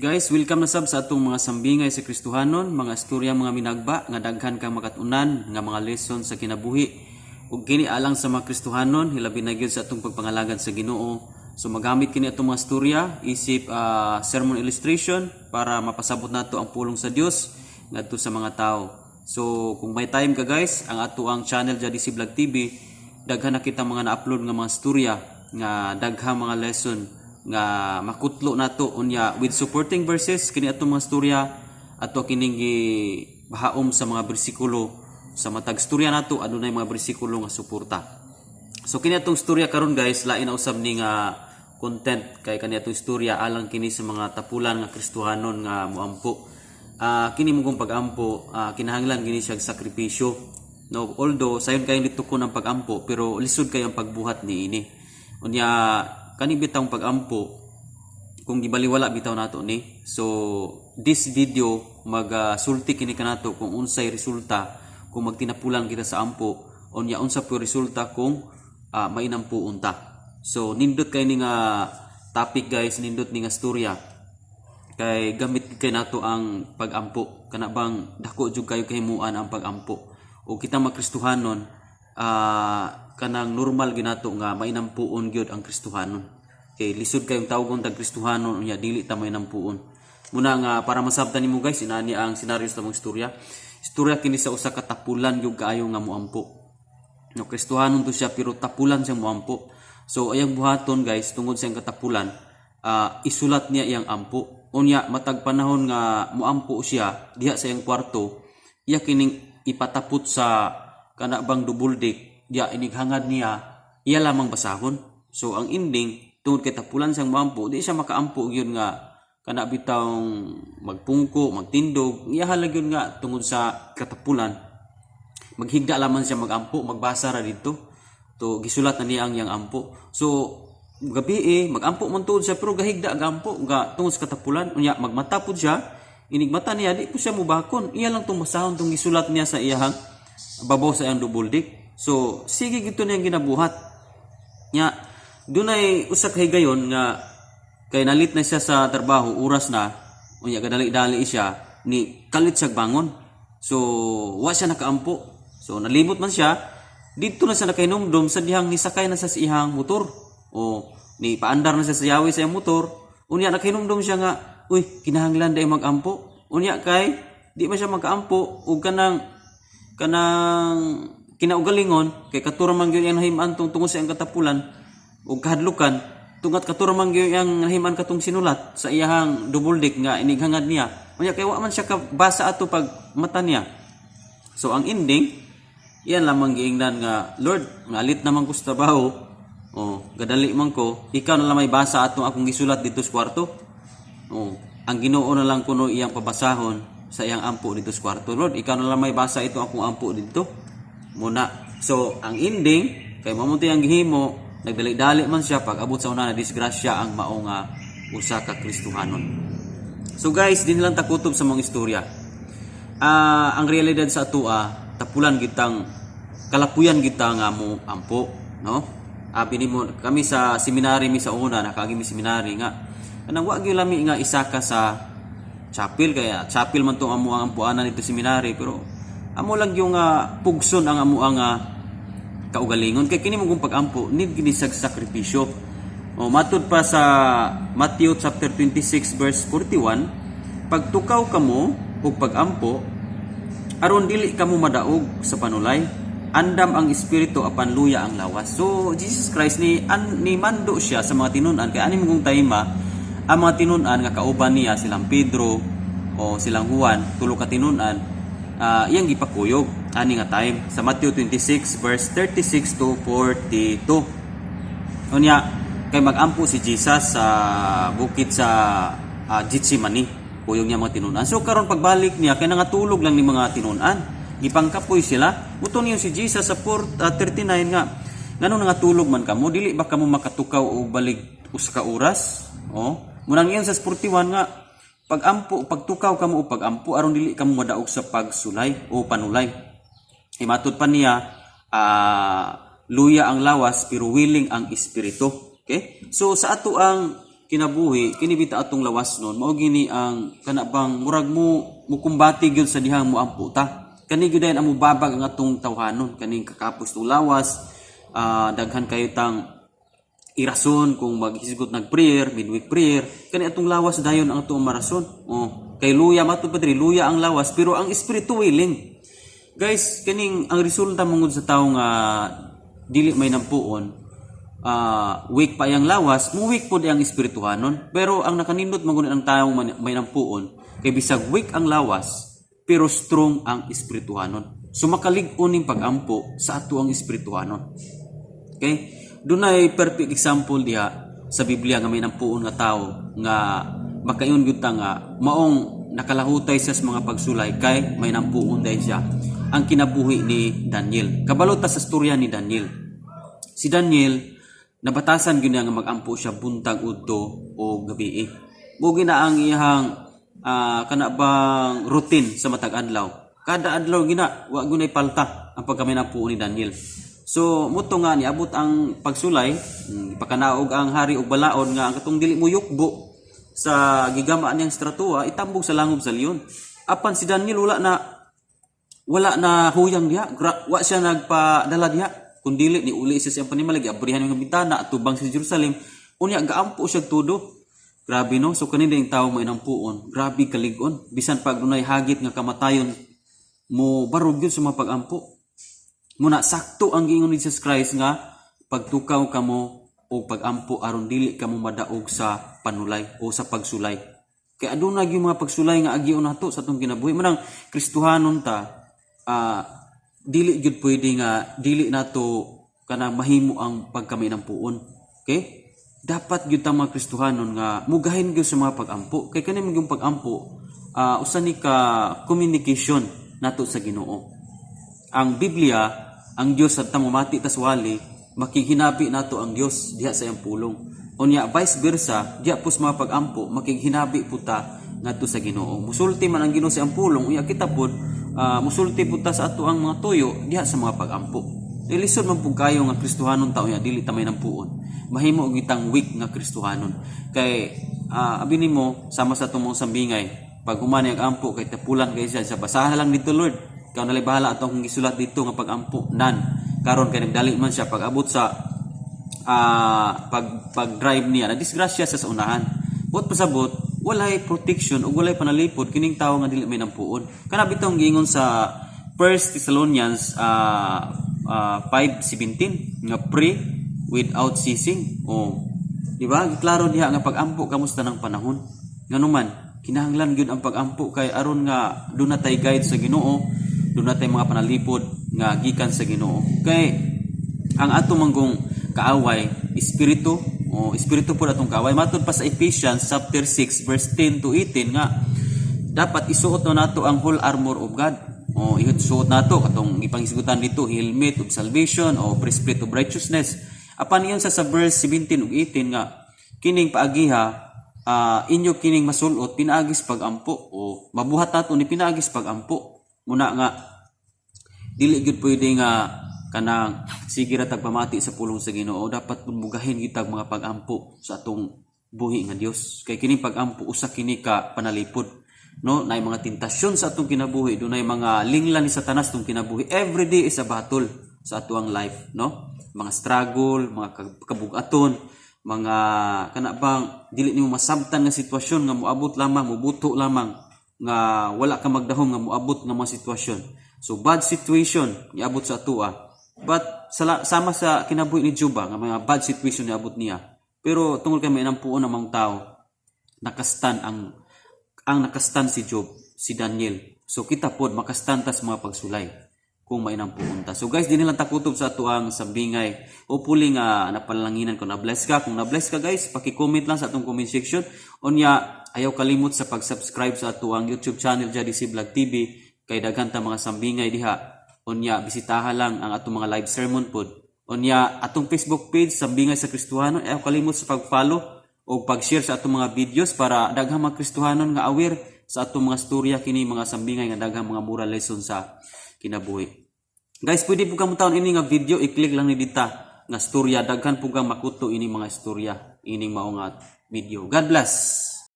Guys, welcome na sab sa atong mga sambingay sa Kristohanon, mga istorya, mga minagba nga daghan kang makatunan nga mga lesson sa kinabuhi. Ug kini alang sa mga Kristohanon, hilabi na gyud sa atong pagpangalagad sa Ginoo. So magamit kini atong mga istorya isip sermon illustration para mapasabot nato ang pulong sa Dios ngadto sa mga tao. So kung may time ka, guys, ang ato ang channel jadi si Vlog TV, daghan na kita mga na-upload nga mga istorya nga daghang mga lesson nga makutlo nato. Unya with supporting verses kini atong mga istorya, ato kining gibahaom sa mga bersikulo. Sa matag istorya nato, adunay mga bersikulo nga suporta. So kini atong istorya karon, guys, lain na usab ni nga content kay kani atong istorya alang kini sa mga tapulan nga Kristohanon nga moampo. Kini mong pag-ampo, kinahanglan gini siya sakripisyo, no? Although sayon kayo nitukon ang pag-ampo, pero lisod kayo ang pagbuhat niini. Unya kani bitawng pag-ampo, kung gibaliwala bitaw nato ni, so this video magasulti kini kanato kung unsay resulta kung magtinapulan kita sa ampo, unya unsa po resulta kung mainampo unta. So nindot kay ni nga topic, guys, nindot ni nga storya kay gamit kay nato ang pag-ampo, kana bang dako jud kayo kahimuan ang pag-ampo. O kita mga Kristohanon, kanang normal ginato nga mainampuon gyud ang Kristohanon kay lisod kayong tawgon tag Kristohanon unya dili ta mainampuon. Muna nga para masabtan nimo, guys, inani ang senaryo sa mga istorya. Istorya kini sa usa ka tapulan gyud kaayo nga moampo, no? Kristohanon to siya pero tapulan siya moampo. So ayang buhaton, guys, tungod sa iyang katapulan, isulat niya iyang ampo. Unya matag panahon nga moampo siya diha sa iyang kwarto, iya kining ipatapot sa kana bang double deck diya, inighangad niya iya lamang basahon. So ang ending, tungod kay tapulan siyang moampo, di siya makaampo gyud nga kana bitawng magpungko, magtindog. Iya lang gyud nga tungod sa katapulan, maghigda lamang siya magampo, magbasa ra dito to, gisulat na niya ang iyang ampo. So gabi eh, magampo man tuod siya pero gahigda gampo ga tungod sa katapulan. Unya magmata pud siya, inigmata niya, di po siya mubakon, iya lang tong basahon tong gisulat niya sa iyahang babaw sa iyang double deck. So sige gito niyang ginabuhat nya. Dunay usa ka higayon nga kay nalit na siya sa trabaho, oras na, unya gadali-dali siya, ni kalit siya bangon. So wa siya nakaampo. So nalimot man siya. Dito na siya nakahinumdum sa dihang nisakay na siya sa iyang motor o ni paandar na siya sa yawi sa iyang motor. Unya nakahinumdum siya nga, "Uy, kinahanglan day magampo." Unya kay di man siya makaampo ug kanang kinaugalingon kay katura man gyud iyang nahimaan tong tungod sa iyang katapulan ug kahadlukan, tungat katura man gyud iyang nahimaan katong sinulat sa iyahang double deck nga inighangad niya. Unya kay wa man siya kabasa ato pag mata niya. So ang ending, iyan lamang giingnan nga, "Lord, ngalit naman ko sa trabaho o gadali man ko, ikaw na lang may basa atong akong gisulat dito sa kwarto." O ang Ginoo na lang kuno iyang pabasahon sa iyang ampo dito sa kwarto. "Lord, ikaw na lang may basa ito akong ampo dito muna." So ang ending, kay mamunti ang gihimo, nagdali-dali man siya, pag abot sa una, na disgrasya ang mao nga usa ka Kristohanon. So guys, din lang takutob sa mga istorya. Ang realidad sa atoa, tapulan gitang kalapuyan kita nga mo ampo, no? Abi nimo kami sa seminary, mi sa una nakaagi mi seminary nga kanang wa gyud lami nga isaka sa chapel, kaya chapel man tong amo ang ampuanan dito seminary, pero amo lang yung pugson ang amo ang kaugalingon kay kini mong pag-ampo need gini sa sakripisyo. O matud pa sa Matthew chapter 26 verse 41, "Pagtukaw kamo ug pagampo aron dili kamo madaog sa panulay, andam ang espiritu apan luya ang lawas." So Jesus Christ ni an, ni mando siya sa mga tinun-an kay ani mong tayma ang mga tinun-an nga kauban niya, silang Pedro o silang Juan, tulo ka tinun-an, iyang gipakuyog ani nga time sa Matthew 26 verse 36 to 42. Unya kay magampo si Jesus sa bukid sa Gethsemane, kuyog niya mga tinun-an. So karon pagbalik niya, kay nangatulog lang ni mga tinun-an, gipangkapoy sila. Buto niyo si Jesus sa 4:39 nga, "Ngano nangatulog man kamo? Dili ba kamo makatukaw og balig usa ka oras?" Oh, munang iyon sa 41 nga, "Pagampo, pagtukaw kamo o pagampo aron dili kamo madaog sa pagsulay o panulay." Imatud pa niya, luya ang lawas pero willing ang espiritu. Okay? So sa ato ang kinabuhi, kini bita atong lawas nun, mao gini ang kana bang murag mo mukumbati gyud sa dihang moampo ta. Kani gyud ang mubabag ang atong tawhanon, kaning kakapos tong lawas, daghan kayo tang irason kung maghisgot nag prayer, midweek prayer, kani atong lawas dayon ang atong marason. Oh, kay luya matud pa diri, luya ang lawas pero ang espiritu willing. Guys, kaning ang resulta mangud sa tawo nga dili may nampuon, weak pa yang lawas, mo weak pod ang espirituhanon. Pero ang nakanindot man gud ang tawo may nampuon, kay bisag weak ang lawas, pero strong ang espirituhanon. So makalig-on ning pag-ampo sa ato ang espirituhanon. Okay? Dunay perfect example diha sa Biblia nga may nampuon nga tawo nga makaingon gyud ta nga maong nakalahutay siya sa mga pagsulay kay may nampuon dahil siya, ang kinabuhi ni Daniel. Kabalo ta sa storya ni Daniel. Si Daniel, nabatasan gyud niya nga mag-ampo siya buntag, udto o gabi. Mo gina ang iyang kana bang routine sa matag adlaw. Kada adlaw gina, wa gunay palta ang pagkaminampuon ni Daniel. So muto nga niabot ang pagsulay, ipakanaog ang hari og balaod nga ang katong dili mo yukbo sa gigama niyang estatwa itambog sa langob sa leon. Apan si Daniel wala na huyang diha, wa siya nagpadala diha. Kung dili ni uli siya sa iyang panimalay, giabrihan yung bintana, atubang sa Jerusalem, unya gaampo siya tudo. Grabe, no? So kanina yung tao may nampuon, grabe kalig-on. Bisan pag dunay hagit nga kamatayon, mo barog yun sa mga pag-ampo. Muna sakto ang giingon ni Jesus Christ nga pagtukaw kamo o pagampo aron dili kamo madaog sa panulay o sa pagsulay. Kay aduna gyud mga pagsulay nga agion nato sa atong kinabuhi. Manang Kristohanon ta, dili gyud pwede nga dili nato kanang mahimo ang pagkaminampuon. Okay? Dapat gyud ta mga Kristohanon nga mugahin gyud sa mga pag-ampo. Kay kani man gyud pag-ampo, usa ni ka communication nato sa Ginoo. Ang Biblia, ang Dios sa tamumati tas wali, makighinabi nato ang Dios diha sa iyang pulong. Unya vice versa, diha pud sa mga pag-ampo, makighinabi pud ta ngadto sa Ginoo. Musulti man ang Ginoo sa iyang pulong, unya kita pod musulti pud ta sa ato ang mga tuyo diha sa mga pag-ampo. Ilisod man pud kayo nga Kristohanon ta unya dili ta may nampuon. Mahimo og itang weak nga Kristohanon. Kay abi nimo sama sa atong mga sambingay, pag humani ang ampo kay tapulan kay siya sa basahan na lang dito, "Lord. Ikaw na bahala atong akong gisulat dito nga pag-ampo." Nan karon kay nagdali man siya, pag abot sa pag pag-drive niya, na disgrasya siya sa unahan. Buot pasabot, walay protection ug walay panalipod kining tawo nga dili may nampuon. Kana bitong giingon sa 1 Thessalonians 5:17 nga "Pray without ceasing." O, di ba? Klaro diha nga pag-ampo kamo sa tanang panahon. Nganuman, kinahanglan gyud ang pag-ampo kay aron nga duna tay guide sa Ginoo, duna tay mga panalipod nga gikan sa Ginoo. Kay ang ato manggong kaaway espiritu o espiritu po atong kaaway, matud pa sa Ephesians chapter 6 verse 10 to 18 nga dapat isuot na nato ang whole armor of God. O isuot nato katong ipanghisgutan dito, helmet of salvation o breastplate of righteousness. Apan iyon sa verse 17 ug 18 nga kining paagiha, inyo kining masulot pinaagis pagampo o mabuhat nato ni pinaagis pagampo. Muna nga dili gyud pwede nga kanang sige ra tag pamati sa pulong sa Ginoo, dapat pud mugahin gyud tag mga pag-ampo sa atong buhi nga Dios, kay kining pag-ampo usa kini ka panalipod, no? Naay mga tentasyon sa atong kinabuhi, dunay mga lingla ni Satanas atong kinabuhi. Every day is a battle sa atoang life, no? Mga struggle, mga kabugaton, mga kana bang dili nimo masabtan nga sitwasyon nga moabot lamang, mubuto lamang nga wala ka magdahom nga moabot nga mga sitwasyon. So bad situation niabot sa atoa, but sama sa kinabuhi ni Job ba, nga mga bad situation niabot niya, pero tungod kay may nampuon ang mga tao, nakastan ang nakastan si Job, si Daniel. So kita pod makastan ta sa mga pagsulay kung may nampuon ta. So guys, dinhi lang takutob sa ato ang sambingay. Hopefully nga napalanginan ko na-bless ka. Kung na-bless ka guys, paki-comment lang sa atong comment section. Unya, ayaw kalimot sa pag-subscribe sa ato ang YouTube channel, Jadi Vlog TV, kay daghan ta mga sambingay diha. Unya, bisitaha lang ang atong mga live sermon pod. Unya, atong Facebook page, Sambingay sa Kristohanon, ayaw kalimot sa pag-follow o pag-share sa atong mga videos para daghang mga Kristohanon nga aware sa atong mga storya, kini mga sambingay nga daghang mga moral lesson sa kinabuhi. Guys, pwede po kamo taon ini nga video, i-click lang ni dita nga storya, daghan po kang makuto ini mga istorya ining mao nga video. God bless.